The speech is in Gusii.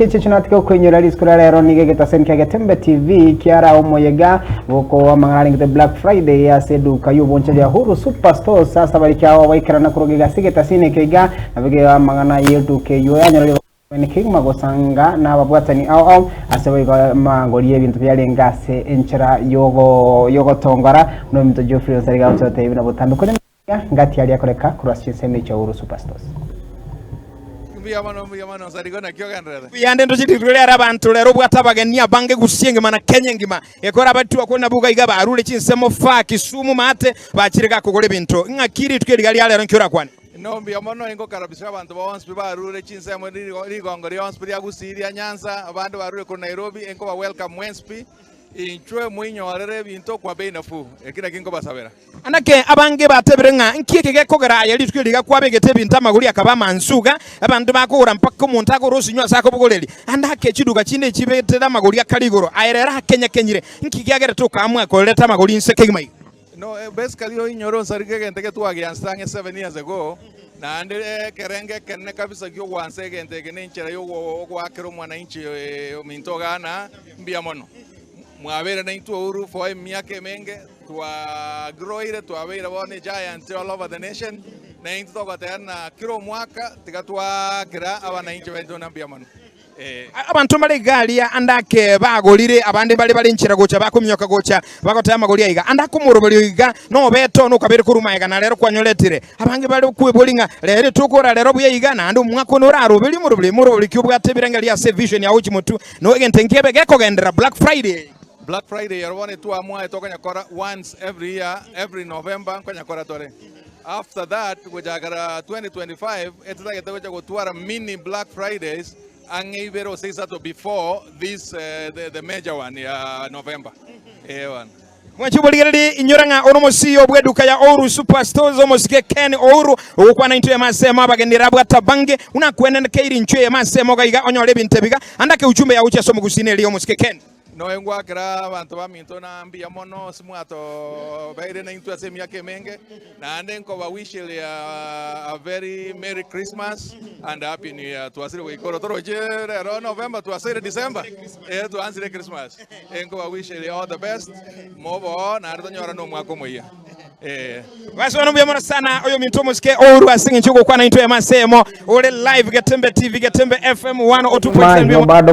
Chingaki echi chinatike okoinyora risuko ria rero nigo egetaseni kia Getembe TV kiara omoyega gokoa amang'ana arengete Black Friday ase eduka y'obonchori ya Uhuru Super Stores ase abariki ao baikerana korwa iga ase egetaseni eke iga nabo iga amang'ana y'eduka eyio yanyorire Bene kegima gosanga nababwatani ao ao ase boigo amangori y'ebinto biarenge ase enchera yogo yogotongora buna ominto Geoffrey Onsariga agototebi buna botambe korende iga ngati aria akoreka korwa ase chinsemo echia Uhuru Superstores. Mbuya mono, mbuya mono, Onsarigo naki ogendererete? Mbuyande ntoche rituko riare abanto rero obwate abageni abange Gusii engima na Kenya engima ekore abatwa kore nabwo iga iga barure chinsemo far Kisumu maate bachire gakogora ebinto ng'aki rituko eri iga ria rero nki orakwane? Inwe mbuya mono ingokarabisia abanto bonsi pi barure chinsemo rigongo rionsi pi ria Gusii ria Nyanza, abande barure korwa Nairobi, inkoba welcome mwensi pi, inchwe moinyorere ebinto kwa bei nafuu. Eki nakio inkobasabera. Naki abange batebire ng'a nki eke gekogera aye rituko eri iga kwabegete ebinto amagori akaba amansu iga, abanto bakogora mpaka omonto agore osinywe ase akobogoreria, ande ake chiduka chinde echibetere amagori akare igoro, aye rero akenyakenyire, nki kiagerete okaamua koreta amagori inse kegima iga? No, basically oinyore onsarike egento eke twagiansete ang'e 7 years ago, naende ekerengo ekenene kabisa ki'ogwansa egento eke na enchera y'ogoakera omwananchi ominto Ghana mbuya mono. Mwabeire naintwe Uhuru for emiaka emenge, twagroire twabeire bono egiant all over the nation, na intwe togoteba ng'a kera omwaka tiga twaakera abananchi baito buna mbuya mono. Abanto mbare iga aria ande ake bagorire, abande mbare bare inchera gocha bakominyoka gocha bagoteba amagori aiga. Ande ake omoroberio iga nobete one okabere korwa magega na rero kwanyoretire. Abange bare kweboria ng'a rero tokora rero buya iga naende omwaka one oraroberie omoroberio. Moroberio ki obwate ebirengererio ase evision yao chimotu no egento nkebe gekogenderera Black Friday. Black Friday ero bono etwamwaye tokonyakora once every year, every November nkonyakora tore. After that gochakera 2025 etotagete gocha gotwara mini Black Fridays ang'e ibere gose isato before this the, the major one ya November. Eh bono. Mwanche oborigererie inyora ng'a ore omosiyo bw'eduka ya Ouru Super Stores omosike Ken Ouru ogokwana intwe ema ase emo abageni rabwate abange buna akwenenkeiri inchwe ema ase emo gaiga onyore ebinto ebiga ande ake uchumbe yagochia ase omogusii neri omosike Ken. Noe ngwakera abanto baminto na mbuya mono ase mwatobeire naintwe ase emiaka emenge, naende nkobawisheria a very merry Christmas and happy new year. Twasire goika oro toroche rero November twasoire December, eh twansire Christmas. Eh nkobawisheria all the best, moboo naende tonyorane omwaka omoyia. Eh. Basi bono mbuya mono sana oyominto omosike ouru ase eng'encho yogokwana intwe ema ase emo ore live Getembe TV Getembe FM 102.7 Nigo bado.